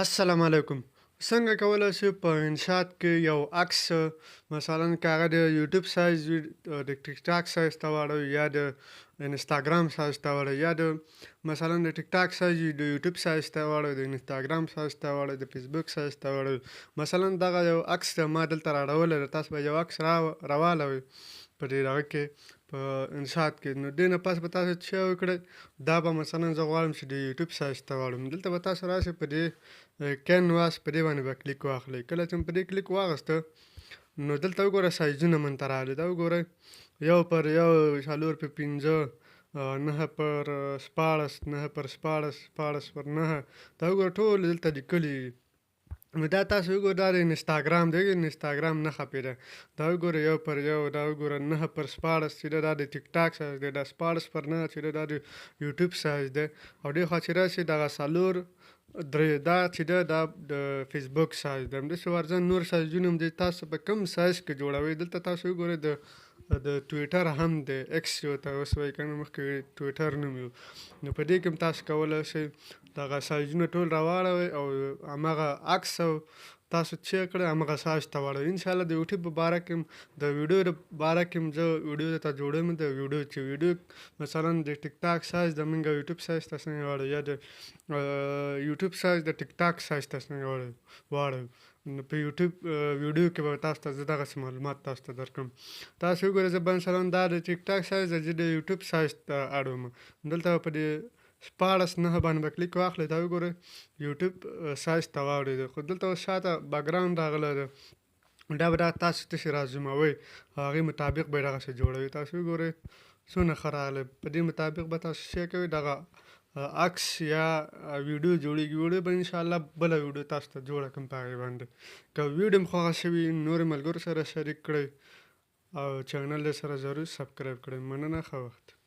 السلام علیکم. څنګه کولای شو په انشات کې یو عکس، مثلا که هغه د یوټیوب سایز وي، د ټیک ټاک سایز ته واړوي، یا د انستاګرام سایز ته واړوي، یا د مثلا د ټیک ټاک سایز وي، د یوټیوب سایز ته واړوي، د انستاګرام سایز ته واړوي، د فیسبوک سایز ته واړوي؟ مثلا دغه یو عکس ته ما دلته راړولی دی. تاسو به یو عکس راوالوئ په دې دغه کې، په انشات کې. نو دې نه پس به تاسو څه وکړئ؟ دا به مثلا زه غواړم چې د یوټیوب سایز ته واړوم. دلته به تاسو راشئ، په دې کینواس، په دې باندې به کلیک واخلئ. کله چې په دې کلیک واغسته، نو دلته وګوره سایزونه مونږ ته راغلي. دا وګورئ، 1 پر 1، 4 په 5، 9 پر 16، 9 پر 16، 16 پر 9. دا وګوره، ټول دلته لیکلي. نو دا تاسو وګوره، دا د انستاګرام دی، انستاګرام نښه پرې ده. دا وګوره، 1 پر 1. دا وګوره، 9 پر 16 چې ده، دا د ټیک ټاک سایز دی. دا 16 پر 9 چې ده، دا د یوټیوب سایز دی. او دې خوا چې راشي، دغه 4 3، دا چې ده، دا د فیسبوک سایز دی. همداسې ورځه نور سایزونه هم دي. تاسو په کوم سایز کې جوړوئ، دلته تاسو وګورئ، د ټویټر هم دی، ایکس یو ته اوس وایي که نه، مخکې ټویټر نوم یو. نو په دې کې هم تاسو کولی شئ دغه سایزونه ټول راواړوئ او هماغه عکس او تاسو چې کړئ، هماغه سایز ته واړوئ. انشاءالله د یوټیوب په باره کې هم، د ویډیو د باره کې هم زه ویډیو درته جوړوم. د ویډیو چې ویډیو مثلا د ټیک ټاک سایز د موږ یوټیوب سایز ته څنګه واړوو، یا د یوټیوب سایز د ټیک ټاک سایز ته څنګه واړوو، نو په یوټیوب ویډیو کې به تاسو ته زه دغسې معلومات تاسو ته درکړم. تاسو وګورئ، زه مثلا دا د ټیک ټاک سایز زه د یوټیوب سایز ته اړوم. دلته په دې 16:9 باندې به کلیک واخلئ. دا وګورئ، یوټیوب سایز ته واوړېده، خو دلته اوس شاته بکګراونډ راغلی دی. دا به دا تاسو تشې را زوموئ، هغې مطابق به یې دغسې جوړوي. تاسو وګورئ، څونه ښه راغلی. په دې مطابق به تاسو څه کوئ، دغه عکس یا ویډیو جوړیږي. ویډیو به انشاءالله بله ویډیو تاسو ته جوړه کړم په هغې باندې. که ویډیو مو خوښه شوي، نورو ملګرو سره شریک کړئ او چینل سره ضرور سبسکرایب کړئ. مننه، ښه وخت.